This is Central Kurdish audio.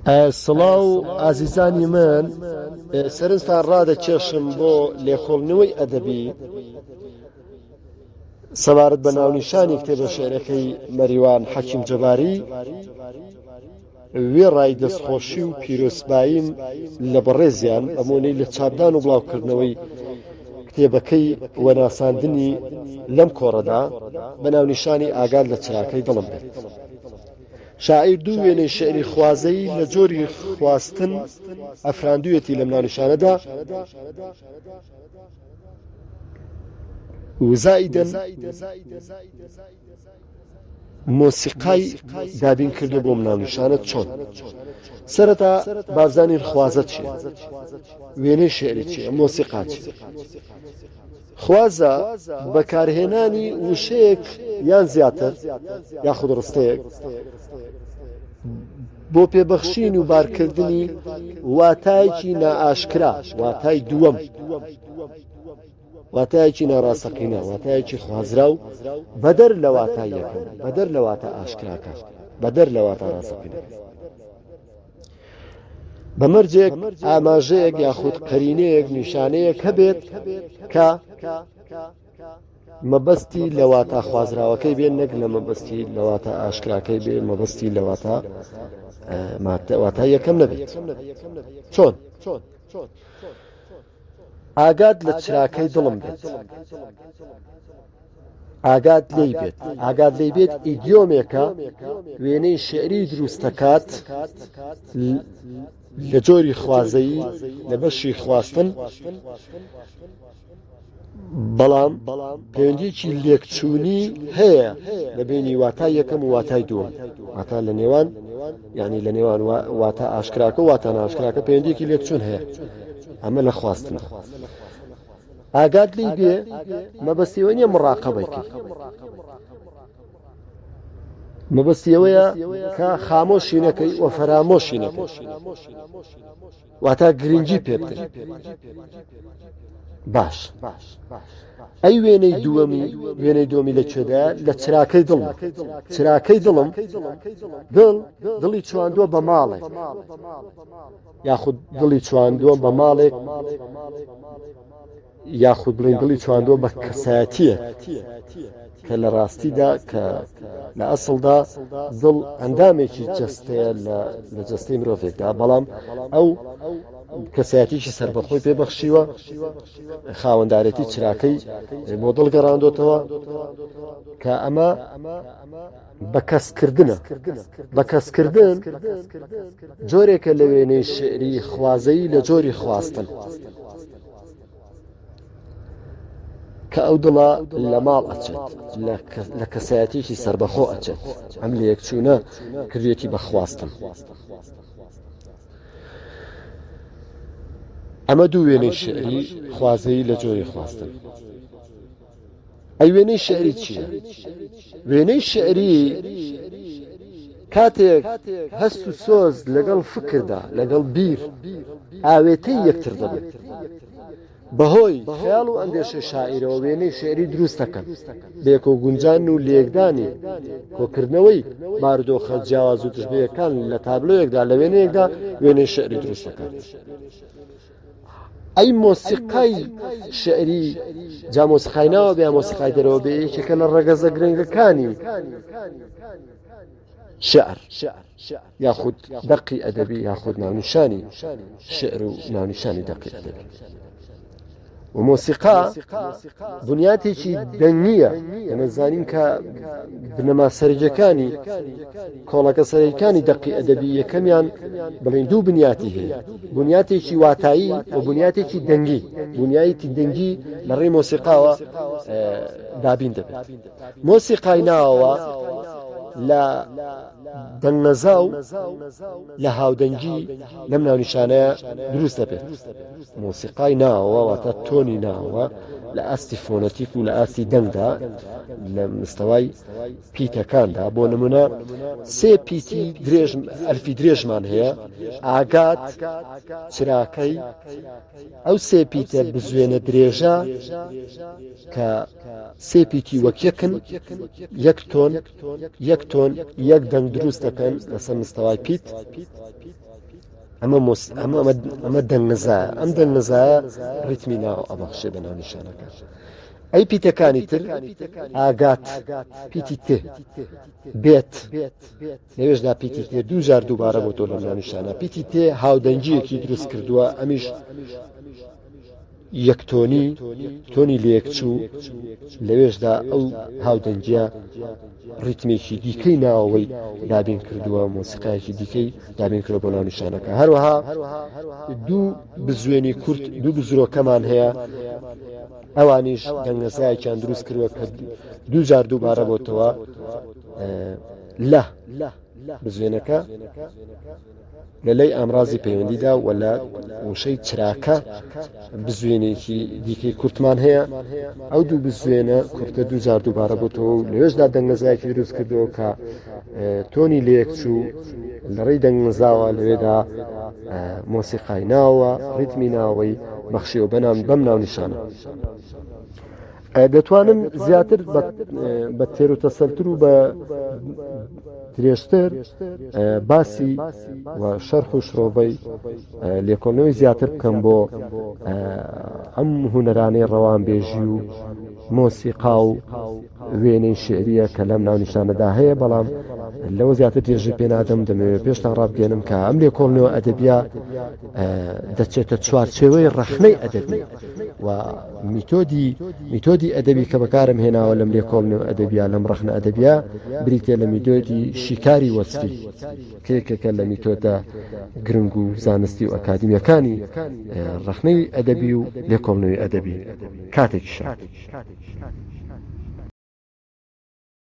سڵاو ئازیزانی من سەرنجتان ڕادەکێشم بۆ لێکۆڵنەوەی ئەدەبی سەبارەت بە ناونیشانی کتێبە شعرەکەی مەریوان حەکیم جەباری وێڕای دەستخۆشی و پیرۆزباییم لە بەڕێزیان بەمۆنەی لە چاپدان و بڵاوکردنەوەی کتێبەکەی و ناساندنی لەم کۆڕەدا بە ناونیشانی ئاگات لە چراکەی دڵم بێت. شاعیر دوو وێنەی شیعری خوازەیی لە جۆری خواستن ئەفراندوویەتی لەم ناونیشانەدا و زائیدەن مۆسیقای دابین کردو بۆم ناونیشانە چۆن سەرەتا بازانین خوازە چییە وێنەی شعری چیە مۆسیقا چیە خوازە بەکارهێنانی وشەیەک یان زیاتر یاخود ڕستەیەک بۆ پێبەخشین و بارکردنی واتایەکی نائاشکرا واتای دووەم واتایەکی ناڕاستەقینە واتایەکی خوازراو بەدەر لە واتای یەکەم بەدەر لە واتا ئاشکراکە بەدەر لە واتا ڕاستەقینەکە بە مەرجێک ئاماژەیەک یاخود قەرینەیەک نیشانەیەک هەبێت کە مەبەستی لە واتا خوازراوەکەی بێن نەک لە مەبەستی لە واتا ئاشکراکەی بێ مەبەستی لە واتا واتا یەکەم نەبێت چۆن ئاگات لە چراکەی دڵم بێت ئاگات لێی بێت ئاگات لێی بێت ئیدیۆمێکە وێنەی شعری دروست دەکات لە جۆری خوازەیی لە بەشی خواستن بەڵام پەیوەندیکی لێکچوونی هەیە لە بینی واتای یەکەم و واتای دووەم واتا لە نێوان ینی لە نێوان واتا ئاشکراکە واتا ناشکراکە پەیوەندیکی لێکچوون هەیە ئەمە لە خواستنە ئاگات لێی بێ مەبەستی ئەوە نییە مڕاقەبەی کەی مەبەستی ئەوەیە کە خامۆشی نەکەی و فەرامۆشی نەکەی واتا گرنگی پێ بدەیت باش ئەی وێنەی دووەمی وێنەی دووەمی لە کوێدا لە چراکەی دڵم چراکەی دڵم دڵ دڵی چواندووە بە ماڵێک یاخود دڵی چواندووە بە ماڵێک یاخود بڵین دڵی چواندووە بە کەسایەتیەک کە لە ڕاستیدا کە لە ئەسڵدا دڵ ئەندامێکی جەستەیە لە جەستەی مرۆڤێکدا بەڵام ئەو کەسایەتیکی سربەخۆی پێبەخشیوە خاوەندارێتی چراکەی بۆ دڵ گەڕاندۆتەوە کە ئەمە بە کەسکردنە. بە کەسکردن جۆرێکە لە وێنەی شیعری خوازەیی لە جۆری خواستن. کە ئەو دڵە لە ماڵ ئەچێت لە کەسایەتێکی سربەخۆ ئەچێت ئەم لە یەکچوونە کردێتی بە خواستن. ئەمە دوو وێنەی شیعری خوازەیی لە جۆری خواستن. ئەی وێنەی شعری چییە؟ وێنەی شعری کاتێک هەست و سۆز لەگەڵ فکردا لەگەڵ بیر ئاوێتەی یەکتر دەبێت بەهۆی خیاڵ و ئەندێشەی شاعیرەوە وێنەی شعری دروست دەکەن بێکۆ گونجان و لێکدانی کۆکردنەوەی بارودۆخە جیاواز و دژبەیەکان لە تابلۆیەکدا لە وێنەیەکدا وێنەی شعری دروست دەکات. ئەی مۆسیقای شعری جا مۆسیقای ناوە بێ مۆسیقای دەرەوە بێ یەکێکە لە ڕەگەزە گرنگەکانی شعر یاخود دەقی ئەدەبی یاخود ناونیشانی شعر و ناونیشانی دەقی ئەدەبی و مۆسیقا بنیاتێکی دەنگیە ئێمە زانین کە بنەما سەرەکیەکانی کۆڵەکە سەرەکانی دەقی ئەدەبی یەکەمیان بڵین دوو بنیاتی هەیە بنیاتێکی واتایی و بنیاتێکی دەنگی بنیایەتی دەنگی لە ڕێی مۆسیقاوە دابین دەبێت مۆسیقای ناوە لە دەنگنەزا و لە هاودەنگی لەم ناونیشانەیە دروست دەبێت. مۆسیقای ناوەوە واتە تۆنی ناوەوە لە ئاستی فۆنەتیک و لە ئاستی دەنگدا لە مستەوای پیتەکاندا بۆ نمونە سێ پیتی درێژ ئەلفی درێژمان هەیە ئاگات چراکەی ئەو سێ پیتە بزوێنە درێژە کە سێ پیتی وەک یەکن یەک تۆن یەک تۆن یەک دەنگ دروست دەکەن لەسەر مستەوای پیت. ئەمە ئەمە ئەمە دەنگنزایە ئەم دەنگنزایە ڕیتمی ناو ئەبەخشێ بە ناونیشانەکە ئەی پیتەکانی تر ئاگات پیتی تێ بێت لەوێشدا پیتی تێ دوو جار دووبارە بۆ تۆ لەم ناونیشانە پیتی تێ هاودەنگیەکی دروست کردووە ئەمیش یەک تۆنی تۆنی لەیەکچوو لەوێشدا ئەو هاودەنگیە ڕیتمێکی دیکەی ناوەوەی دابین کردووە مۆسیقایەکی دیکەی دابین کردووە بۆ ناونیشانەکە هەروەها دوو بزوێنی کورت دوو بزرۆکەمان هەیە ئەوانیش دەنگەزایەکیان دروست کردووە کە دوو جار دووبارە بۆتەوە لە بزوێنەکە لە لای ئامرازی پەیوەندیدا و لە وشەی چراکە بزوێنێکی دیکەی کورتمان هەیە ئەو دوو بزوێنە کورتە دوو جار دووبارە بۆتەوە و لەوێشدا دەنگەزایەکی دروست کردەوە کە تۆنی لەیەکچوو لە ڕێی دەنگنزاوە لەوێدا مۆسیقای ناوە ڕیتمی ناوەی بەخشیەوە بەنام بەم ناونیشانە. دەتوانم زیاتر بە تێر و تەسەلتر و بە درێژتر باسی و شەرح و شرۆڤەی لێکۆڵنەوەی زیاتر بکەم بۆ ئەم هوەرانەی ڕەوانبێژی و مۆسیقا و وێنەی شعریە کە لەم ناونیشانەدا هەیە بەڵام لەوە زیاتر درێژە پێنادەم دەمەوێت پێشتان ڕابگەێنم کە ئەم لێکۆڵنەوە ئەدەبیا دەچێتە چوارچێوەی ڕەخنەی ئەدەبی و میتۆدی میتۆدی ئەدەبی کە بەکارم هێناوە لەم لێکۆڵنەوە ئەدەبیا لەم ڕەخنە ئەدەبیا بریتە لە میتۆدی شیکاری وەسفی کە یەکێکە لە میتۆدە گرنگ و زانستی و ئەکادیمیەکانی ڕەخنەی ئەدەبی و لێکۆڵنەوەی ئەدەبی کاتێکی شاد.